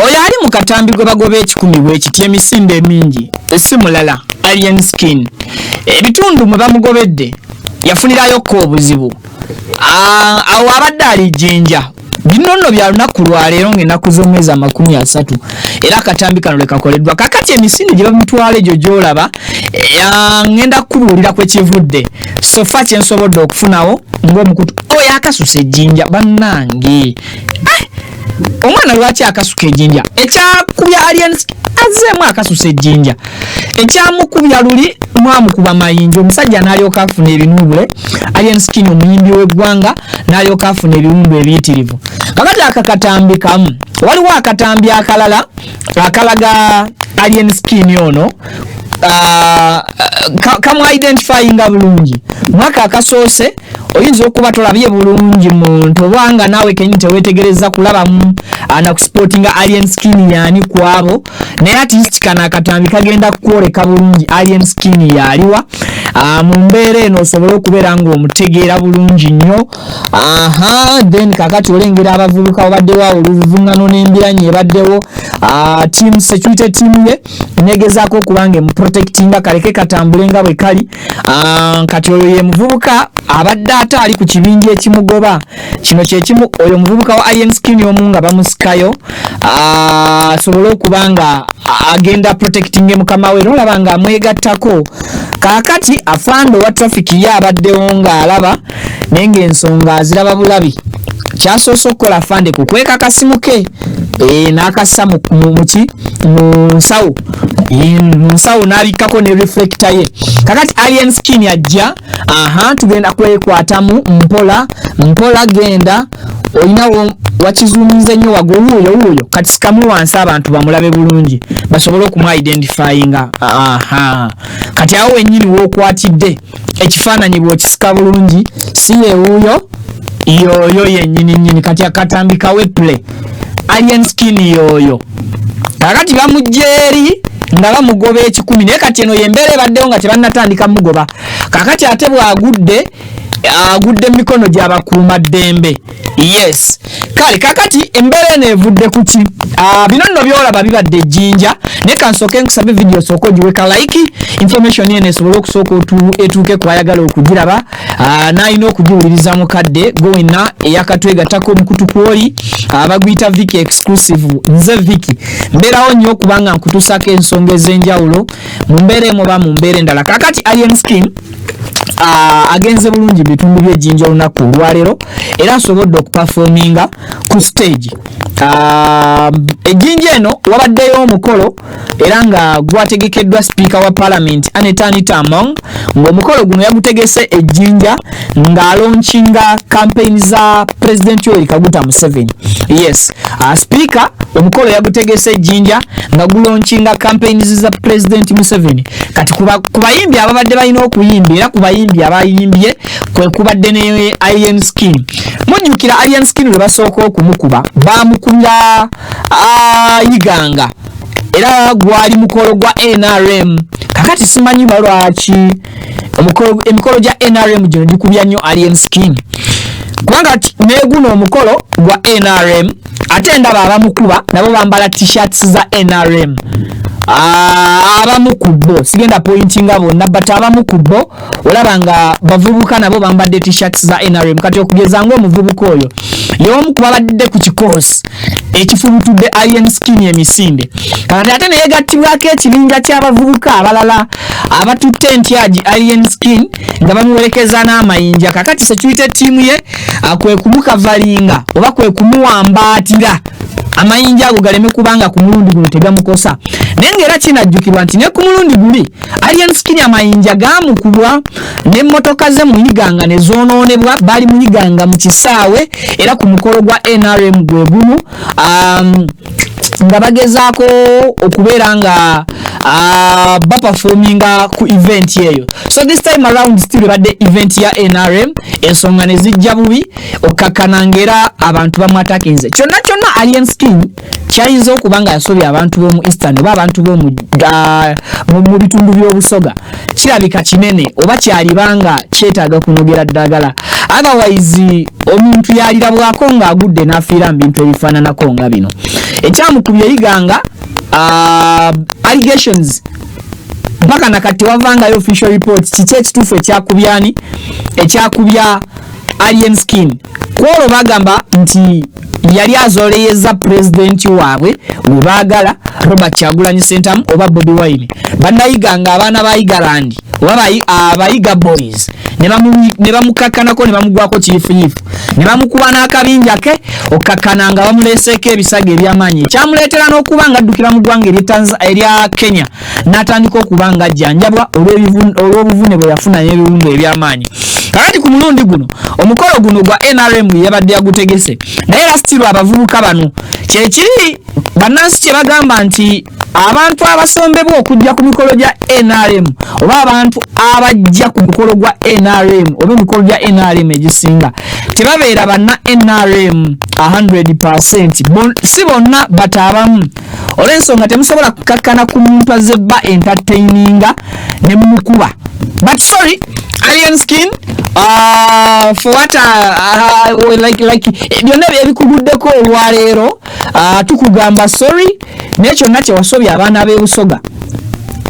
Oyo ali mu katambi gwe bagoba ekikumi bwekiti emisinde emingi si mulala Alien Skin. Ebitundu mwe bamugobedde yafunirayo ko obuzibu. Awo abadde ali Jinja. Bino nno bya lunaku lwa leero ng'ennaku z'omwezi 30 era akatambi kano lwe kakoleddwa. Kakati emisinde gye bamutwala egyo gy'olaba, ngenda kukubuulira kwe kivudde. Sofa kye nsobodde okufunawo ng'omukutu oyo akasusa ejjinja bannange. Omwana lwaki akasuka ejjinja? Ekyakubya Alien Skin azzeemu akasusa ejjinja. Ekyamukubya luli mwamukuba mayinja, omusajja n'alyoka afuna ebinuubule. Alien Skin omuyimbi w'eggwanga n'alyoka afuna ebiwundu ebiyitirivu. Kakati akakatambi kamu, waliwo akatambi akalala akalaga Alien Skin ono kamu identifyinga bulungi. Mwaka akasoose oyinza okuba tolabye bulungi muntu oba nga naawe kenyini teweetegereza kulabamu na kusupportinga Alien Skin yaani kwabo, naye at least kano akatambi kagenda kukwoleka bulungi Alien Skin yaaliwa mu mbeera eno osobole okubeera ng'omutegeera bulungi nnyo. Aha, then kakati olengera abavubuka babaddewo awo oluvuvungano n'embiranyi ebaddewo, team security team ye negezaako okuba nga emuprotectinga kaleke katambule nga bwe kali. Kati oyo ye muvubuka abadde ate ali ku kibinja ekimugoba kino kyekimu, oyo muvubuka wa Alien Skin omu nga bamusikayo asobole okuba nga agenda protecting mukama we, nolaba nga amwegattako. Kaakati afande owa traffic ye abaddewo ng'alaba naye ng'ensonga aziraba bulabi. Kyasoose okukola afande kukweka kasimu ke n'akassa mu nsawo, mu nsawo n'abikkako ne reflector ye. Kakati Alien Skin ajja, aha, tugenda kwekwatamu mpola mpola, genda olina wakizuumize nnyo waggulu, wuuyo wuuyo. Kati sikamu wansi abantu bamulabe bulungi basobole okumuidentifyinga. Aha, kati awo wennyini w'okwatidde ekifaananyi bw'okisika bulungi si yewuuyo yoyo yennyini nnyini. Kati akatambi kawe play, Alien Skin yoyo. Kakati bamujja eri nga bamugoba ekikumi, naye kati eno yembeera ebaddewo nga tebannatandika mugoba. Kakati ate bw'agudde agudde mu mikono gy'abakuumaddembe. Yes, kale kakati embeera eno evudde ku ki? Bino nno by'olaba bibadde ejjinja, naye kansooke nkusabe vidiyo osooke ogiwe ka like, information eno esobole okusooka etuuke ku ayagala okugiraba, n'alina okugiwuliriza mu kadde. Gwe wenna eyakatwegattako omukutu kwoli baguyita Vicky Exclusive. Nze Vicky, mbeerawo nnyo okubanga nkutuusako ensonga ez'enjawulo mu mbeera emu oba mu mbeera endala. Kakati Alien Skin agenze bulungi mu bitundu by'ejjinja olunaku olwaleero era asobodde okupafominga ku stage. Ejjinja eno wabaddeyo omukolo era nga gwategekeddwa sipiika wa parliament Anita Anita Among, ng'omukolo guno yagutegese ejjinja ng'alonkinga campaign za President Yoweri Kaguta Museveni. Yes, sipiika omukolo yagutegese ejjinja nga gulonkinga campaigns za President Museveni. Kati ku bayimbi ababadde balina okuyimba era ku bayimbi abayimbye kwe kubadde ne Alien Skin. Mujjukira Alien Skin lwe basooka okumukuba baamukubira Iganga, era gwali mukolo gwa NRM. Kakati simanyi balwaki emikolo gya NRM gino gikubya nnyo Alien Skin, kubanga neguno omukolo gwa NRM ate ndaba abamukuba nabo bambala t-shirts za NRM. Abamu ku bo sigenda pointinga bonna, but abamu ku bo olaba nga bavubuka nabo bambadde t-shirts za NRM. Kati okugeza ng'omuvubuka oyo y'omu ku babadde ku kikoosi ekifubutudde Alien Skin emisinde, kati ate neyegattibwako ekibinja ky'abavubuka abalala abatutte entyaji Alien Skin nga bamuwerekeza n'amayinja. Kakati security team ye kwe kumukavalinga oba kwe kumuwambaatira. Amayinja ago galeme kubanga ku mulundi guno tegamukosa. Naye ng'era kinajjukirwa nti ne ku mulundi guli Alien Skin amayinja gaamukubwa n'emmotoka ze mu Iganga ne zoonoonebwa. Baali mu Iganga mu kisaawe era ku mukolo gwa NRM gwe gumu, nga bagezaako okubeera nga baperforminga ku event eyo. So this time around still ebadde event ya NRM, ensonga ne zijja bubi, okkakkana ng'era abantu bamwatakinze. Kyonna kyonna Alien Skin kyayinza okuba nga yasobya abantu b'omu Eastern oba abantu b'omu mu bitundu by'Obusoga, kirabika kinene oba kyalibanga kyetaaga kunogera ddagala. Otherwise omuntu yalirabwako ng'agudde n'afiira mu bintu ebifaananako nga bino. Ekyamukubye Iganga, allegations mpaka nakati tewavangayo official report kiki ekituufu ekyakubyani, ekyakubya Alien Skin. Kwolwo bagamba nti yali azoleyeza pulezidenti waabwe we baagala, Robert Kyagulanyi Sentamu oba Bobi Wine. Bannayiganga, abaana ba Igaland oba Abayiga Boys, ne bamukakkanako ne bamugwako kiyifuyifu ne bamukuba n'akabinja ke, okkakkana nga bamuleeseeko ebisago eby'amaanyi, ekyamuleetera n'okuba nga addukira mu ggwanga erya Kenya n'atandika okuba nga ajjanjabwa olw'obuvune bwe yafuna n'ebiwundu eby'amaanyi. Kakati ku mulundi guno omukolo guno gwa NRM yabadde yagutegese, naye era still abavubuka bano kyekiri bannansi kye bagamba nti abantu abasombebwa okujja ku mikolo gya NRM oba abantu abajja ku mukolo gwa NRM oba emikolo gya NRM egisinga tebabeera banna NRM 100%. Si bonna bataabamu, olw'ensonga temusobola kukakkana ku muntu azze ba entertaininga ne mumukuba. But sorry, Alien Skin, for what like byonna ebikuguddeko olwaleero, tukugamba sorry, naye kyonna kyewasobya abaana b'e Busoga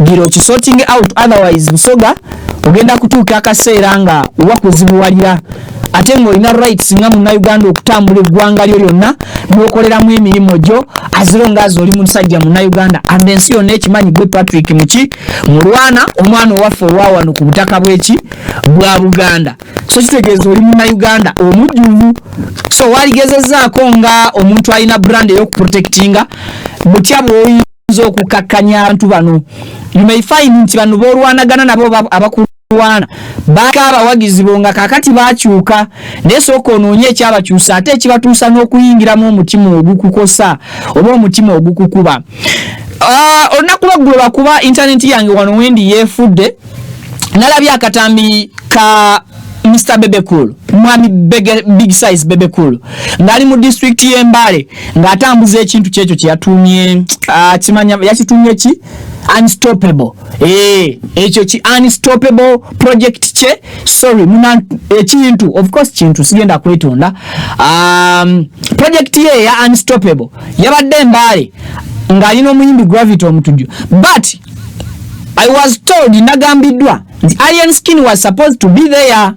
gira okisorting out. Otherwise Busoga ogenda kutuuka akaseera nga wakuzibuwalira, ate ng'olina rights nga Munnayuganda okutambula eggwanga lyo lyonna n'okoleramu emirimu gyo, as long as oli musajja Munnayuganda and ensi yonna ekimanyi gwe Patrick muki Mulwana, omwana owaffe owawano ku butaka bweki bwa Buganda. So kitegeeza oli Munnayuganda omujjuvu. So waligezezzaako nga omuntu alina brand ey'okuprotectinga butya bw'oyinza okukakkanya abantu bano. You may find nti bano boolwanagana nabo abakulwana baako abawagizi bo nga kakati bakyuka, naye sooka onoonye ekyabakyusa ate ekibatuusa n'okuyingiramu omutima ogukukosa oba omutima ogukukuba. Olunaku lwaggulo, lwakuba intaneti yange wano wendi yeefudde, nalabye akatambi ka Mr Bebe Cool, mwami Big Size Bebe Cool, ng'ali mu disitulikiti y'e Mbale ng'atambuza ekintu kyekyo kyeyatuumye, kimanya yakituumye ki, Unstoppable. Ekyo ki Unstoppable project kye, sorry muna ekintu, of course kintu sigenda kwetonda. Project ye ya Unstoppable yabadde Embaale ng'alina omuyimbi Gravity Omutujju, but I was told, nagambiddwa nti Alien Skin was supposed to be there,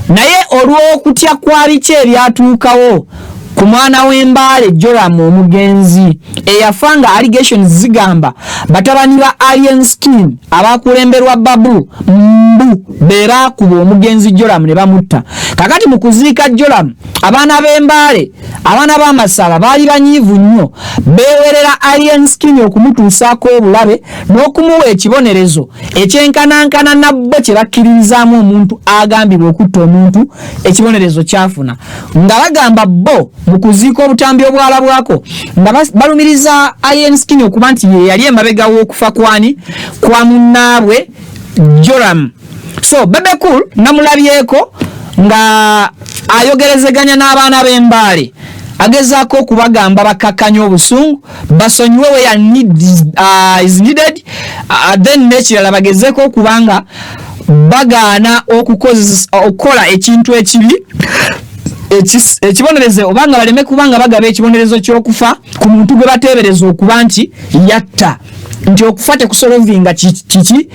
naye olw'okutya kwa biki ebyatuukawo ku mwana w'Embaale Joram omugenzi eyafa, nga allegations zigamba batabani ba Alien Skin abakulemberwa Babu mbu be baakuba omugenzi Joram ne bamutta. Kakati mu kuziika Joram, abaana b'Embaale, abaana b'Amasaba baali banyiivu nnyo, beewerera Alien Skin okumutuusaako obulabe n'okumuwa ekibonerezo ekyenkanankana nabbo kye bakkiririzaamu omuntu agambibwa okutta omuntu, ekibonerezo kyafuna, nga bagamba bo mu kuziika obutambi obwalabwako nga balumiriza Alien Skin okuba nti ye yali emabega w'okufa kwani kwa munnaabwe Joram. So Bebe Cool namulabyeko nga ayogerezeganya n'abaana b'Embaale, agezaako okubagamba bakkakkanya obusungu, basonyiwe where need is needed, then n'ekirala bagezeeko okubanga bagaana okukola ekintu ekibi, ekibonerezo, obanga baleme kubanga bagaba ekibonerezo ky'okufa ku muntu gwe bateebereza okuba nti yatta, nti okufa tekusolovinga kiki,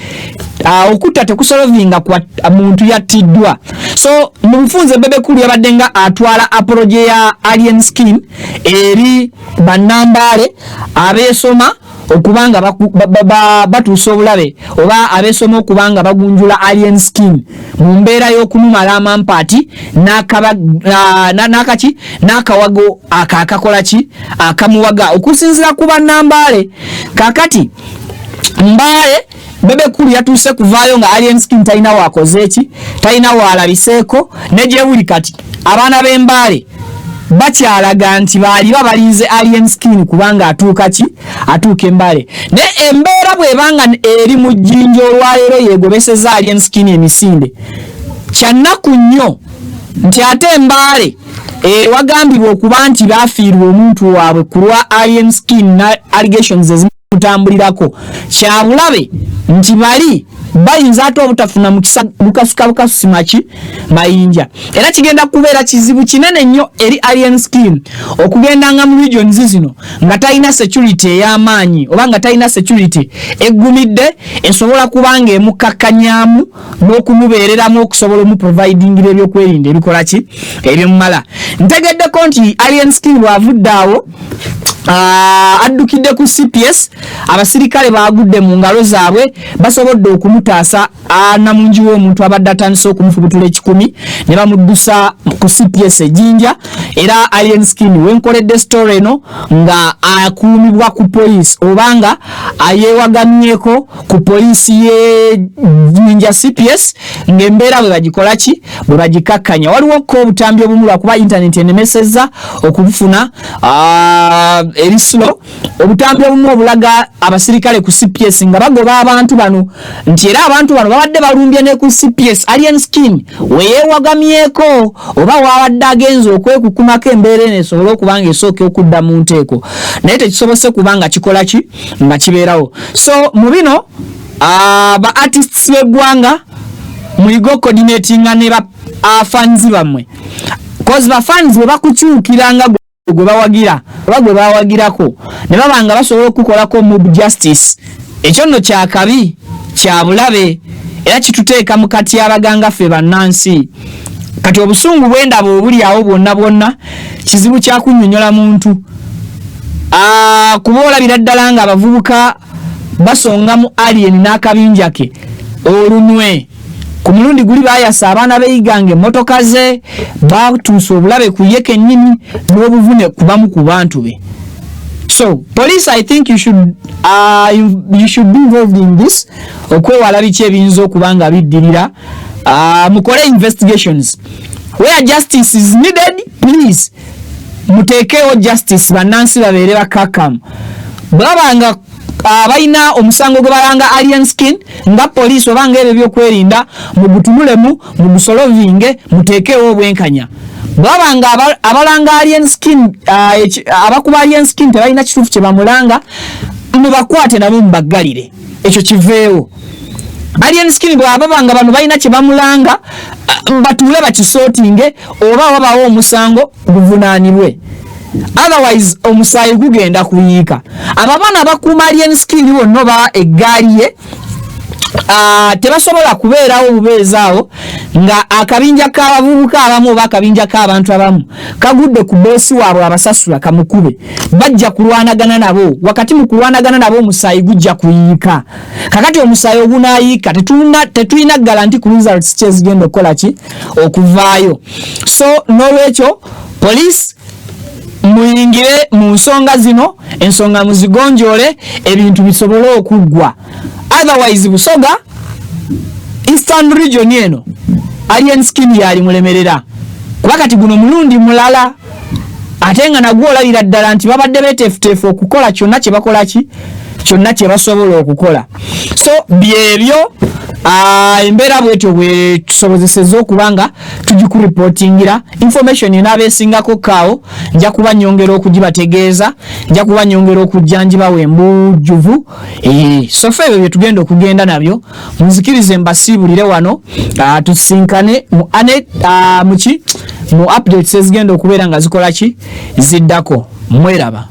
okutta tekusolovinga kwa muntu yattiddwa. So mu bufunze Bebe Cool yabadde nga atwala apology ya Alien Skin eri bannambaale abeesoma Okuba nga batuusa obulabe oba abeesoma okuba nga bagunjula Alien Skin mu mbeera y'okumumala amampaati n'akaki n'akawago ako akakola ki akamuwaga okusinziira ku bannambaale. Kakati Mbaale Bebe Cool yatuuse kuvaayo nga Alien Skin talina waakoze ki, talina waalabiseeko ne gyebuli. Kati abaana b'Embaale bakyalaga nti baaliba balinze Alien Skin kubanga atuuka ki, atuuka Embaale. Naye embeera bw'ebanga eri mu Jjinja olwaleero yeegobeseza Alien Skin emisinde, kyannaku nnyo nti ate Embaale ewagambibwa okuba nti baafiirwa omuntu waabwe ku lwa Alien Skin na allegations ezimutambulirako, kyabulabe nti bali bayinza ate obutafuna mukisa gukasuka bukasusi maki mayinja. Era kigenda kubeera kizibu kinene nnyo eri Alien Skin okugendanga mu regions zino nga talina security ey'amaanyi oba nga talina security eggumidde esobola kubanga emukakkanyamu n'okumubeereramu okusobola omuprovidingira ebyokwerinda ebikola ki, ebimumala. Ntegeddeko nti Alien Skin bw'avudde awo addukidde ku CPS. Abasirikale bagudde mu ngalo zaabwe, basobodde okumutaasa namungi w'omuntu abadde atandise okumufubutula ekikumi ne bamuddusa ku CPS Ejinja. Era Alien Skin wenkoledde story eno nga akuumibwa ku poliisi oba nga ayeewagamyeko ku poliisi y'e Jinja CPS, ng'embeera bwe bagikola ki, bwe bagikakkanya. Waliwo ko obutambi obumu, lwakuba intaneti enemesezza okubufuna, eri slow, obutambi obumu obulaga abasirikale ku CPS nga bagoba abantu bano, nti era abantu bano babadde balumbye ne ku CPS Alien Skin weyeewagamyeko oba wabadde agenza okwekukumako embeera eno esobole okuba nga esooka okudda mu nteeko, naye tekisobose kuba nga kikola ki, nga kibeerawo. So mu bino, ba artists b'eggwanga, muyige okucoordinatinga ne ba fans bammwe, cause ba fans bwe bakukyukira nga gwe bawagira oba gwe bawagirako ne baba nga basobola okukolako mob justice, ekyo nno kyakabi, kya bulabe, era kituteeka mu katyabaga nga ffe bannansi. Kati obusungu bwendaba obuli awo bwonna bwonna kizibu kyakunnyonnyola muntu, kuba olabira ddala nga abavubuka basonga mu Alien n'akabinja ke olunwe. Ku mulundi guli bayasa abaana b'eiganga emmotoka ze, batuusa obulabe ku ye kennyini n'obuvune kubamu ku bantu be. So police, I think you should be involved in this okwewala biki ebiyinza okuba nga biddirira. Mukole investigations. Where justice is needed, please muteekewo justice, bannansi babeere bakakkamu. Bwaba nga balina omusango gwe balanga Alien Skin, nga poliisi oba nga ebyo ebyokwerinda, mugutunulemu, mugusolovinge, muteekewo obwenkanya. Bwaba nga abalanga Alien Skin, abakuba Alien Skin tebalina kituufu kye bamulanga, mubakwate nabo mubaggalire, ekyo kiveewo. Alien Skin bw'ababa nga bano balina kye bamulanga, batuule bakisortinge oba wabawo omusango guvunaanibwe, otherwise omusaayi gugenda kuyiika. Abo abaana abakuuma Alien Skin bonna oba eggaali ye, tebasobola kubeerawo bubeezi awo nga akabinja k'abavubuka abamu oba akabinja k'abantu abamu kagudde ku boosi waabwe abasasula kamukube. Bajja kulwanagana nabo. Wakati mu kulwanagana nabo omusaayi gujja kuyiika. Kakati omusaayi ogunaayiika tetulina guarantee ku results ki ezigenda okukola ki, okuvaayo. So n'olwekyo police, muyingire mu nsonga zino, ensonga muzigonjoole, ebintu bisobole okuggwa. Otherwise Busoga, Eastern Region eno, Alien Skin yali mulemerera, kuba kati guno mulundi mulala ate nga nagwo olabira ddala nti babadde beteefuteefu okukola kyonna kye bakola ki, kyonna kye basobola okukola. So byebyo, embeera bwetyo bwetusobozeseza okuba nga tugikureportingira. Information enaaba esingako kaawo nja kuba nyongera okugibategeeza, nja kuba nyongera okujja njibawa embujjuvu. So fe ebyo byetugenda okugenda nabyo. Munzikirize mbasiibulire wano, tusinkane mu ane muki mu updates ezigenda okubeera nga zikola ki, ziddako. Mweraba.